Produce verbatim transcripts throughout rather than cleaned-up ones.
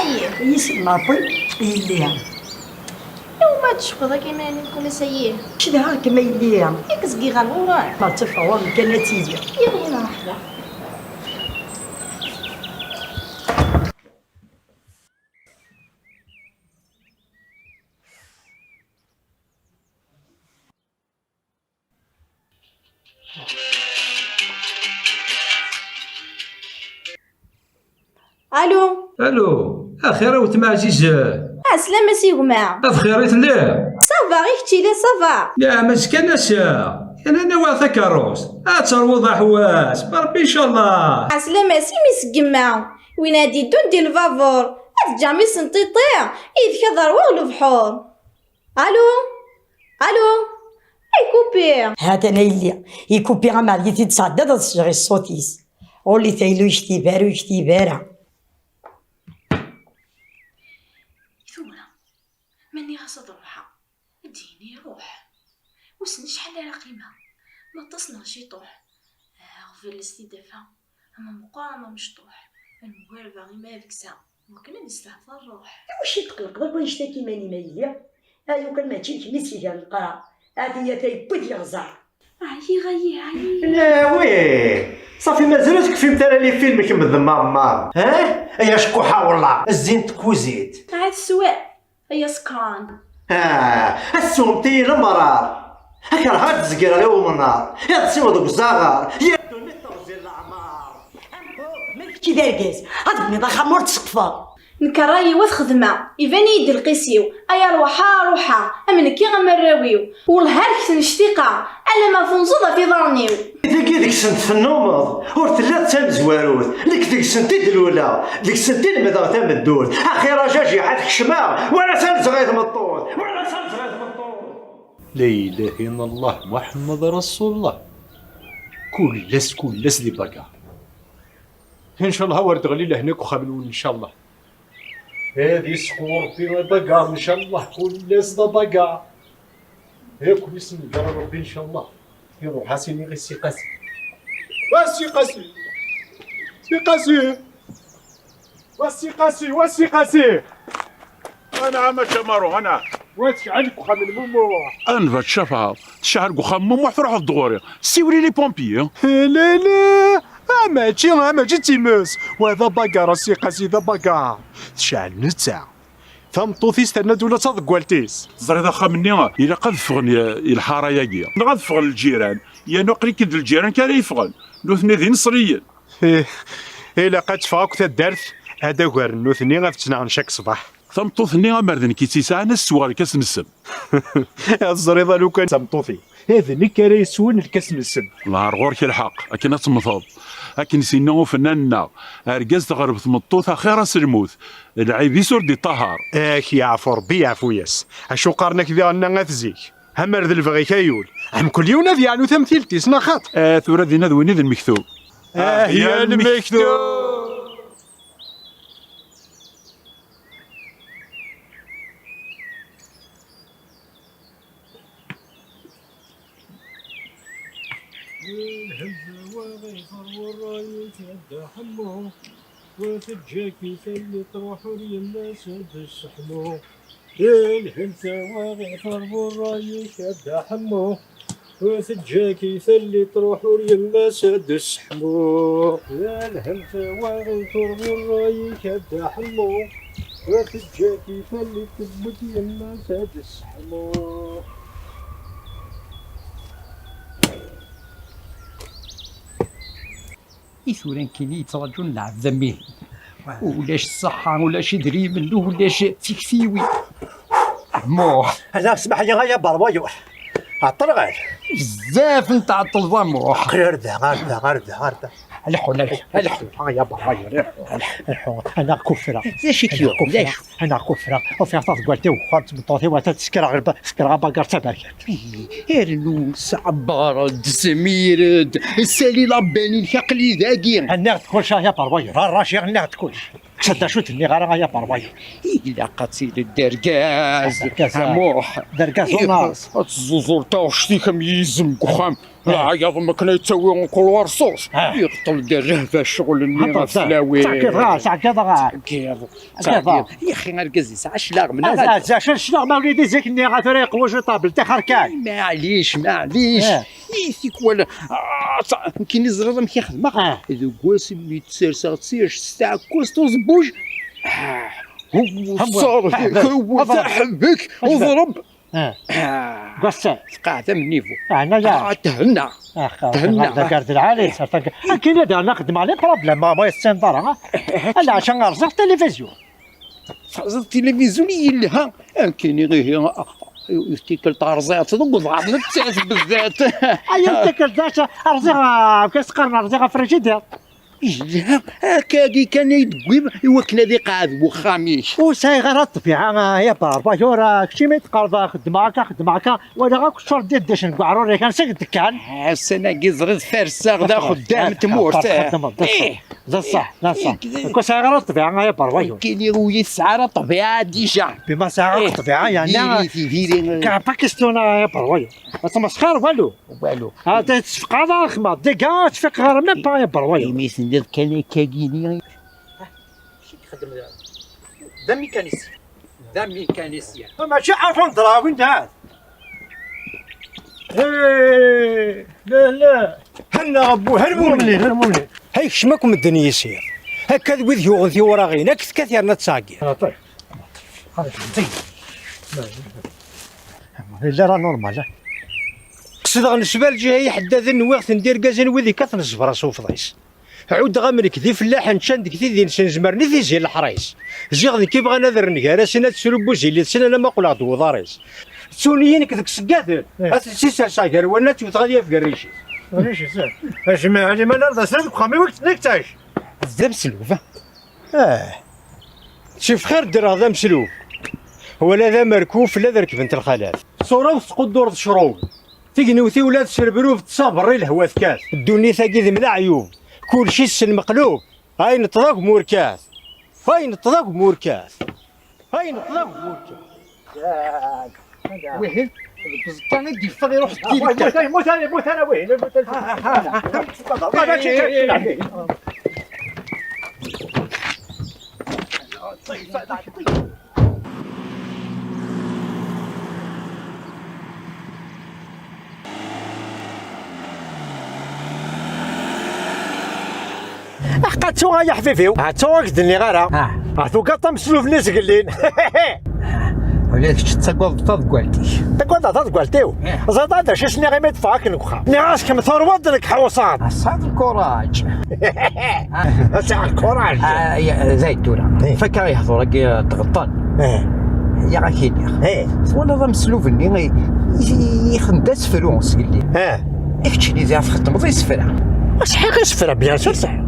Yis n Ṛebbi yelli. Iwma tcekkeḍ akka iman-im kunas ayi? Cedhaɣ-kem a yelli. Yak zgiɣ ɣer ɣur-m. Ma ttafeɣ ɣur-m kan ad tili. Yiwen ur ḥla. Allô. Allô. Axir a wetma ɛzizen. Ɛeslama s gma. Abxir i telliḍ? Ça va, i kečč yili ça va? Niɛma-s kan ass-a. Kan ad nawi takeṛṛust, ad terwuḍ aḥewwas, Ṛebbi ncallah. Ɛeslama-s i mmi-s n gma. Win ad d-iddun di lbabur, ad ǧǧeɣ mmi-s n tiṭ-iw, yid-k ad ṛwuɣ lebḥur. Allô. Allô. Ay kupi. Hatan a yelli, ikupi amer i t-id-sɛeddaḍ ad sǧeɣ i ṣṣut-is. Ɣulli taylu yektib ara, ur yektib ara. I tura, ma nniɣ-as ad ruḥeɣ, ad d-yini iruḥ. Wissen acḥal ara qqimeɣ, ma aṭas neɣ ciṭuḥ. Aɣbel s-t-id-afa, ama meqqer ama mecṭuḥ, ad mgarbeɣ ima ad kkseɣ, wakken ad isteɛfa rruḥ. Iwacu i tqelqeḍ akk annect-agi iman-im a yelli? Ay ukan mačči d kemm i s-igan leqrar, a tiyata yewwi-d yeɣẓer. Ɛyiɣ, ɛyiɣ, ɛyiɣ. Nawi! Ṣafi mazal ur tekfimt ara les films kemm d Mammam, ha? Ay acekkuḥ a wellah, zzin tkuzit. Ɛad teswiḍ, ay asekran. Ah, ad teswemt-iyi lemrar. Akerheɣ ad d-zegreɣ i umnar. Iḍes-iw deg uzaɣar. Yir ddunit teɣzi leɛmer. Ameqqu, ma d kečč i d argaz, ad tebniḍ axxam ur t-sseqfeḍ. Nekk ṛṛay-iw ad xedmeɣ, iban-iyi-d lqis-iw, ay aṛwaḥ a ṛuḥeɣ, am nekki am arraw-iw. Wellah ar kten ctiqeɣ, alamma tunzeḍ ɣef iḍarren-iw. Tagi deg-sent tennumeḍ, ur telliḍ d tamezwarut, nekk deg-sent i d-luleɣ, deg-sent i lemdeɣ tameddurt, axir ajajiḥ ad kecmeɣ, wala s alzeɣ i tmeṭṭut, wala s alzeɣ i tmeṭṭut. La ilaha illallah Muḥemmed Rasulullah. Kul ass, kul ass di bagar. Incallah war d-ɣli lehna deg uxxam-nwen, incallah. Ad yesqu Rebbi abagar, incallah, kul ass d abagar. Yakk isem n Rebbi, incallah. Iruḥ-as iniɣ i Si Qasi. Wa Si Qasi! Si Qasi! Wa Si Qasi! Wa Si Qasi! Anɛam a Camaru, anɛam. Wa tecɛel deg uxxam n Mumuḥ. Anva tcafɛeḍ, tecɛel deg uxxam n Mumuḥ, truḥeḍ-d ɣur-i. Siwel i les pompiers. Lili, ah, mačči, ah, mačči d times. Wa d abagar, a Si Qasi, d abagar. Tecɛel netta. Tameṭṭut-is terna-d ula d taḍeggalt-is. Teẓriḍ axxam-nni? Ilaq ad ffɣen i, i lḥara-agi. Neɣ ad ffɣen lǧiran. Yernu aql-ik d lǧiran kan ara yeffɣen. Nutni d ineṣriyen. Ih, ilaq ad teffeɣ akk taddart, ad agaren nutni ad ttnaɣen cak ṣṣbeḥ. Tameṭṭut-nni amer d nekk i tt-yesɛan, ad sweɣ lkas n ssem. Teẓriḍ a lukan d tameṭṭut-iw, d nekk ara yeswen lkas n ssem. Lɛar ɣur-k lḥeqq, akken ad temmteḍ. Akken s-yenna ufennan-nneɣ, argaz teɣreb tmeṭṭut axir-as lmut, lɛib-is ur d-iṭṭahar. Ak yeɛfu Rebbi yeɛfu-yas. Acu qqaren-ak diɣenna at zik? Amer d lebɣi-k ay ul. Mkul yiwen ad yeɛnu tamtilt-is, neɣ xaṭ? Ah, tura dinna d win i d lmektub. Ah, ya lmektub! Lhem tawaɣit ar wurray-ik a Dda Ḥemmu, wa teǧǧa-k i tallit truḥ ur yemmas a Dda Sseḥmu. Lhem tawaɣit ar wurray-ik a Dda Ḥemmu, wa teǧǧa-k i tallit truḥ ur yemmas a Dda Sseḥmu. Lhem tawaɣit ar wurray-ik a Dda Ḥemmu, wa teǧǧa-k i tallit tewwet yemmas a Dda Sseḥmu. I tura nekkini yettraǧun lɛebd am ihin. Ulac ṣṣeḥḥa, ulac idrimen, ulac tiktiwin. Muḥ. Ala, smaḥ-iyi ay aberwayur. Ɛeṭṭleɣ-ak. Bezzaf n tɛeṭṭleḍ a Muḥ. Aql-i ar da, ar da, ar da, ar da. Lḥu, lḥu, lḥu, ay aberwayur, lḥu. Lḥu, ana kufreɣ. D acu i k-yuɣen? D acu? Ana kufreɣ, ufiɣ taḍeggalt-iw uxxam n tmeṭṭut-iw, ata tesker aɣerba-, tesker abagar d taberkant. Rnu, sɛebber-d, smir-d, sali labanin-ik, aql-i dagi. Nniɣ-d kullec, ay aberwayur, a Rraci, nniɣ-d kullec. Kkes-d acu d-nniɣ ara, ay aberwayu. Ilaq ad tiliḍ d argaz, d argaz, a Muḥ. D argaz, ilaq unaẓ. Ad teẓẓuẓureḍ taɣect-ik am yizem deg uxxam. Lɛayaḍ am akken ay yettawi mkul werṣuṣ. Ah. Iqeṭṭel-d rrehba ccɣel-nni ɣef tlawin. Ttɛeggiḍ ɣer, ttɛeggiḍ ɣer. Ttɛeggiḍ, ttɛeggiḍ. Yaxi argaz yesɛa cclaɣem neɣ ad, ad, acu cclaɣem a wlidi zik-nni ɣer tura yeqwej uṭabel, tixer kan. Maɛlic, maɛlic. Eh. I tikwal, ah, ta-, nekkini ẓriɣ amek i xedmeɣ. Ah. Deg wass mi tserseɣ tirect s tɛekkazt uẓebbuj. Ah, hewwet ṣṣerf-ik, hewwet aḥebbek, uẓreb. Ah. Ah. Deg wass-a. Tqeɛɛed am nnivu. Ah, na ya. Ah, thenna. Ah, thenna. Thenna. Thenna. Akken ad aɣ-nexdem les problèmes, ma, ma yessineḍ ara, ah. Ala, ɛaca rẓiɣ tilivizyu. Terẓiḍ tilivizyu yelha. Akken ihi, ah, tikkelt rẓiɣ-tt deg uḍar nettat bezzat. Ay, tikkelt d acu? Rẓiɣ, ah, amek i s-qqaren, rẓiɣ afrijidiṛ. Yelha, akkagi kan ay d-wwiɣ i wakken ad iqeɛɛed wexxam-ik. Ur sɛiɣ ara ṭṭbiɛa, ah, ya berba, yura, keččimi teqqareḍ, ah, xeddmeɣ akka, xeddmeɣ akka, walaɣ akk ččur d iddicen deg uɛrur-ik, ansi i d-kkan? Ah, ussan-agi ẓriɣ farseɣ d axeddam n tmurt. Txeddmeḍ, d ṣṣeḥ. Ih. D ṣṣeḥ, d ṣṣeḥ. Ih. Nekk ur sɛiɣ ara ṭṭbiɛa, ay aberwayu. Nekkini ur yi-tesɛi ara ṭṭbiɛa déjà. Bi ma sɛiɣ ṭṭbiɛa, yeɛni, eh, diri, diri, eh, kɛebbak istuna, ay aberwayu. Ad tmesxir walu. Walu. Ah, da tessefqaḍ ara xedmeɣ. Dega, ad tfiqeɣ ara même pas, ay aberwayu. Imi tenniḍ kan akkagini. Acu i ixeddem da? D amikanisi. D amikanisi. Mačči arfan ḍrawen da. Hey, la, la. Henna, abbu, her mumnin, her mumnin. Hay, kecm akk medden yis-i. Akka d wid yuɣen tiwraɣin, ak tekkat yerna ttɛeggiḍ. Ah, ṭṭif. Yella ra normal, ah. Qesdeɣ nesba lǧiha iḥeddaden, nwiɣ-ten d irgazen wid ikkaten zzber-a s ufḍis. Ɛuddeɣ-am nekk d ifellaḥen ččan deg tiddi-nsen zemren i tizi leḥris. Ziɣ d nekk i bɣan ad rren gar-asen, ad tesrubbu zilli-tsen alamma qqleɣ-d wuḍar-is. Ttun-iyi nekk deg iṣeggaden. Eh. Ad tt-sserseɣ gar wallen, ad tt-wteɣ ad yaf gar rric-is. Rric-is, eh. A jmaɛ liman ar d asrad deg uxxam-iw i yettɛic. D ameslub. Ah. Sif xir ddreɣ d ameslub. Wala d amerkuf la d rekbent lxalat. Ṣṣura-w tettquddur tecrub. Tignewt-iw la tesrebrub, tettaɣ berra i lehwa tekkat. Ddunit-agi d mlaɛyub, kulci s lmeqlub. Ay neṭṭeḍ akk murkat. Ay neṭṭeḍ akk murkat. Ay neṭṭeḍ akk murkat. Wihin, deg uẓekka i d-yeffeɣ iruḥ direct. Yemmut ara, yemmut ara, yemmut ara wihin, yemmut ara. Ha, ha, ha, ha. Aḥeqqa ttu ay aḥbib-iw, ha ttu ur k-d-nniɣ ara. Ah. Ah, tugaḍ ameslub-nni zgellin. Ula d kečč tettagadeḍ taḍeggalt-ik. Tagadeḍ taḍeggalt-iw? Eh. Ẓriḍ d acu i s-nniɣ imi d-ffɣeɣ akken deg uxxam? Nniɣ-as kemm turweḍ nekk ḥewṣeɣ. Tesɛiḍ lkuraǧ. Ad sɛiɣ lkuraǧ. Ah, ya, zayd tura. Eh. Fakkeɣ ihdur-agi tɣeṭṭen. Eh. Yaɣ ak-iniɣ. Eh. Twalaḍ ameslub-nni i, i, i, ixdem-d asefru sgellin. Eh. I keččini ziɣ txeddmeḍ isefra. Sɛiɣ isefra, bien sûr sɛiɣ.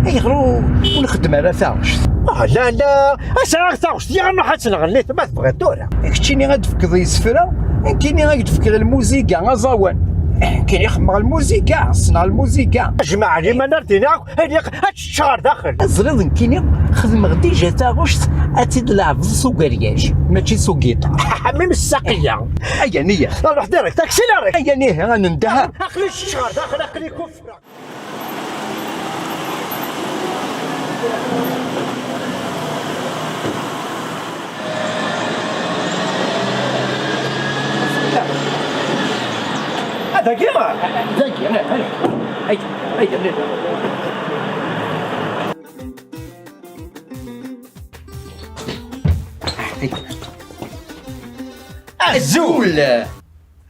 Ayɣer ur, ur nxeddem ara taɣect? Ah, la, la, a sɛiɣ taɣect, yerna ad tt-nɣenni ma tebɣiḍ tura. I keččini ad d-tefkeḍ isefra, nekkini ad d-fkeɣ lmuziga, aẓawan. Nekkini xemmeɣ lmuziga, ssneɣ lmuziga. Jmaɛ liman ar d-iniɣ akk, ad teččeɣ ar daxel. Teẓriḍ nekkini xedmeɣ dija taɣect, ad tt-id-leɛbeḍ s ugeryaj, mačči s ugiṭar. Même ssaqiya. Aya niya. Ruḥ direct, accéléré. Aya niha, ad nendeh. Aql-i teččeɣ ar daxel, aql-i kufra. Dagi? Dagi, ay, ay, ay. Azul!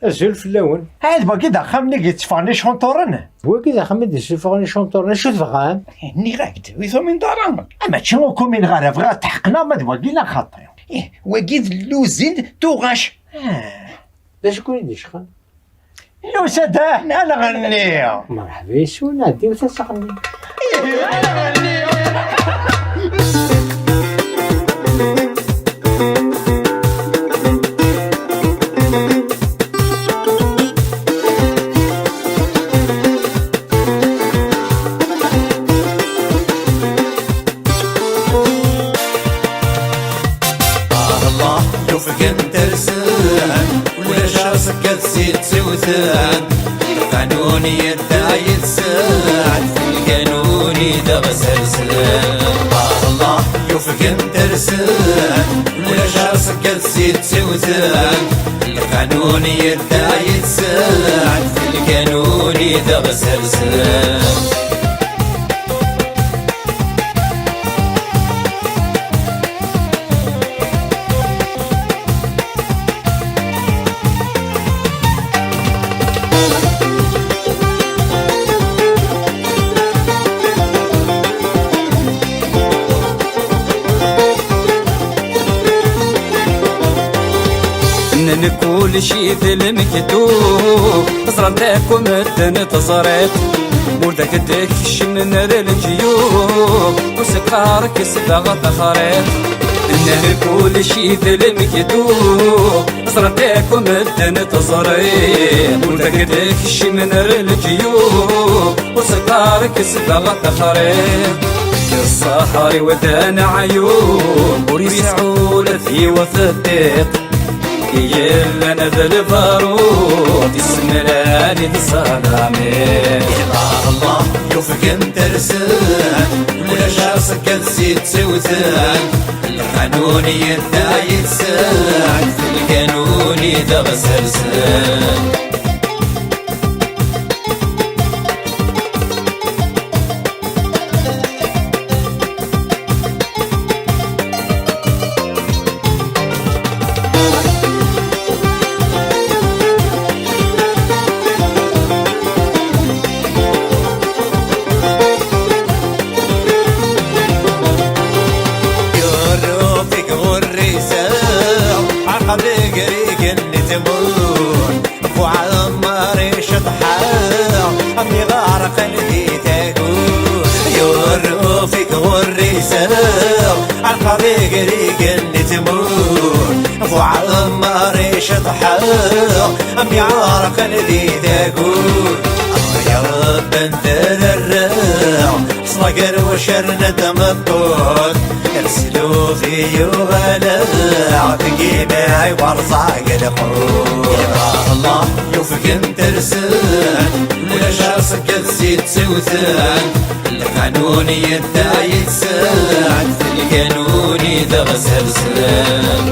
Azul fell-awen. Ɛad wagi d axxam-nni i d-yetteffɣen icanṭuren? Wagi d axxam i d-yetteffɣen icanṭuren, acu tebɣam? Nniɣ-ak-d, wi tumineḍ ara? Ah, mačči ur k-umineɣ ara, bɣiɣ ad tḥeqqneɣ ma d wagi neɣ xaṭi. Ih, wagi d lluzin tuɣac. Ah. D acu i ken-id-icqan? Nusa-d ad nɣenni. Merḥba yes-wen, ɛeddiwet ad tɣennim. Ih, ad nɣenni. Yufgen tersen, ulac aṣeggad s-ittiwten. Lqanun yedda yid-sen, lqanun i d-aɣ-sersen. Allah, yufgen tersen, ulac aṣeggad s-ittiwten. Lqanun yedda yid-sen, lqanun i d-aɣ-sersen. Nnan kullec d lmektub, ẓran akk medden teẓriḍ. Ur d ak-d-kecmen ar leǧyub, ur s-qqar kesbeɣ taxriḍt. Nnan kullec d lmektub, ẓran akk medden teẓriḍ. Ur d ak-d-kecmen ar leǧyub, ur s-qqar kesbeɣ taxriḍt. Deg ssehṛ-iw d aneɛyub, ur yesɛu ula d yiwet tiṭ. Yellan d lbarud, issemlan-it sslam-it. Allah, yufgen tersen, ulac aṣeggad s-ittiwten. Lqanun yedda yid-sen, lqanun i d-aɣ-sersen. Yurruf-ik ɣur-iseɣ, ɛerqeɣ deg rigen n tmurt. Buɛemmar iceṭḥeɣ, am iɣerqen di tagut. Yurruf-ik ɣur-iseɣ, ɛerqeɣ deg rigen n tmurt. Buɛemmar iceṭḥeɣ, am iɣerqen di tagut. Ay Ṛebbi n tderra, ḥeṣleɣ gar wacaren n tmeṭṭut. Lesluf i yuɣaleɣ, deg imaɛ i werẓaɣ lqut. Allah, yufgen tersen, ulac aṣeggad s-ittiwten. Lqanun yedda yid-sen, lqanun i d-aɣ-sersen.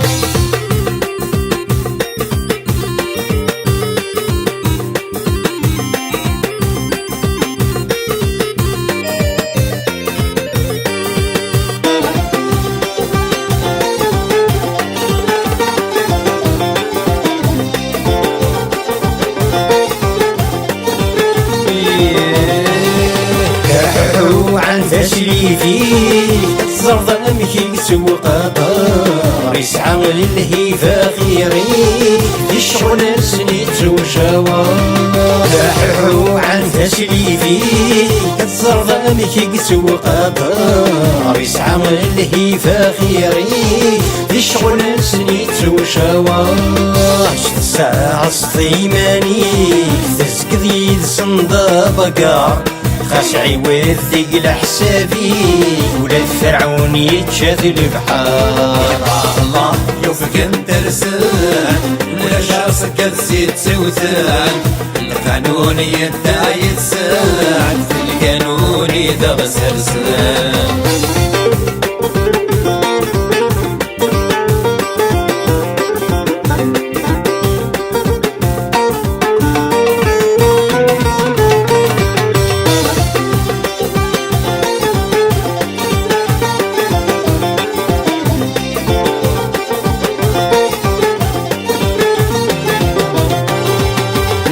Iḥuɛan taslit-ik, teẓreḍ amek i yettwaqader. Yesɛa lhiba xir-ik, di ccɣel-nsen yettucawaḍ. Iḥuɛan taslit-ik, teẓreḍ amek i yettwaqader. Yesɛa lhiba xir-ik, di ccɣel-nsen yettucawaḍ. Tesɛeẓẓeḍ iman-ik, tezgiḍ yid-sen d abaggar. Xas ɛiwed deg leḥsab-ik, ula d Ferɛun yečča-t lebḥer. Allah, yufgen tersen, ulac aṣeggad s-ittiwten. Lqanun yedda yid-sen, lqanun i d-aɣ-sersen.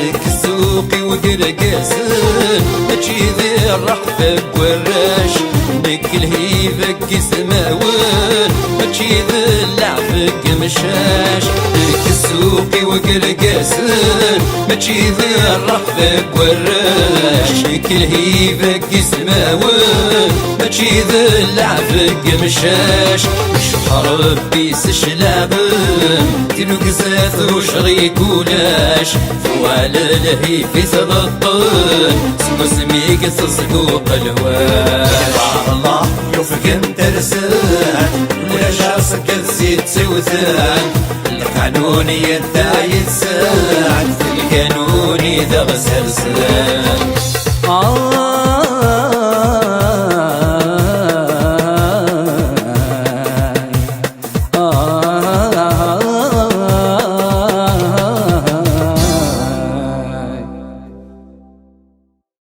Deg ssuq-iw d irgazen, mačči d rreḥ deg warrac. Deg lhiba deg ismawen, mačči d lleɛb deg imcac. Deg ssuq-iw n yergazen, mačči d rrehba n warrac, deg lhiba n yismawen, mačči d lɛeb n yemcac. Icebbeḥ Rebbi s cclaɣem, tirugza tucrik ulac, tuɣal lhif i tbeṭṭel, seg wasmi i teẓguq lwac. Allah yufgen tersan, ulac aṣegged si ttewten, lqanun yedda yid-sen, lqanun i d aɣ-sersen. Allah